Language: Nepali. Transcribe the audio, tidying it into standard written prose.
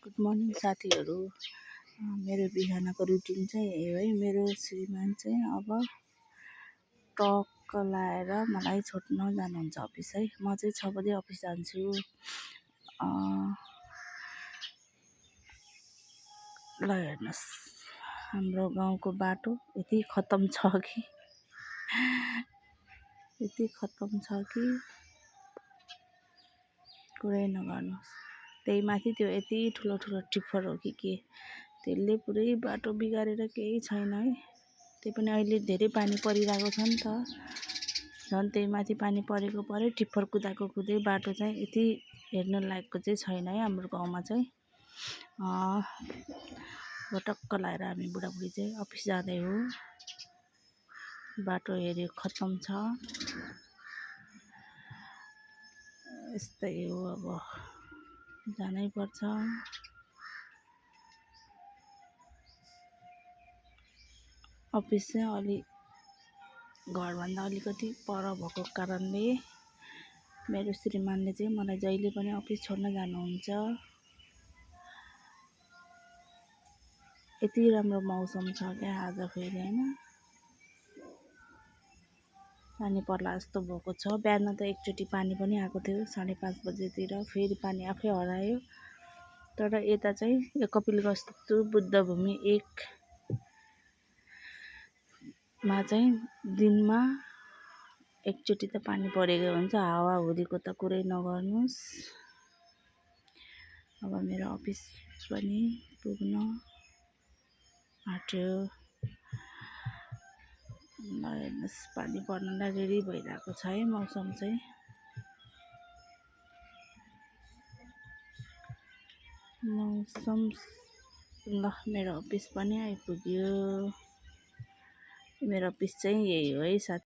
गुड मर्निङ साथीहरू। मेरो बिहानको रुटिन चाहिँ यही हो है। मेरो श्रीमान चाहिँ अब टक्क लाएर मलाई छोड्न जानुहुन्छ अफिस है। म चाहिँ 6 बजे अफिस जान्छु। ल हेर्नुहोस्, हाम्रो गाउँको बाटो यति खत्तम छ कि कुरै नगर्नुहोस्। त्यही माथि त्यो यति ठुलो टिप्पर हो कि के, त्यसले पुरै बाटो बिगारेर केही छैन है। त्यही पनि अहिले धेरै पानी परिरहेको छ नि त, झन् त्यही माथि पानी परेको टिप्पर कुदाएको बाटो चाहिँ यति हेर्न लायकको चाहिँ छैन है हाम्रो गाउँमा चाहिँ। टक्क लाएर हामी बुढाबुढी चाहिँ अफिस जाँदै हो। बाटो हेऱ्यो खत्तम छ, यस्तै हो, अब जानै पर्छ। अफिस चाहिँ अलि घरभन्दा अलिकति पर भएको कारणले मेरो श्रीमानले चाहिँ मलाई जहिले पनि अफिस छोड्न जानुहुन्छ। यति राम्रो मौसम छ क्या आज फेरि हैन, पानी पर्ला जस्तो भएको छ। बिहान त एकचोटि पानी पनि आएको थियो 5:30 बजेतिर, फेरि पानी आफै हरायो। तर यता चाहिँ यो कपिलवस्तु बुद्धभूमि 1 मा चाहिँ दिनमा एकचोटि त पानी परेको हुन्छ। हावाहुरीको त कुरै नगर्नुहोस्। अब मेरो अफिस पनि पुग्न आँट्यो। ल हेर्नुहोस्, पानी पर्नलाई रेडी भइरहेको छ है मौसम चाहिँ। ल मेरो अफिस पनि आइपुग्यो। मेरो अफिस चाहिँ यही हो है साथी।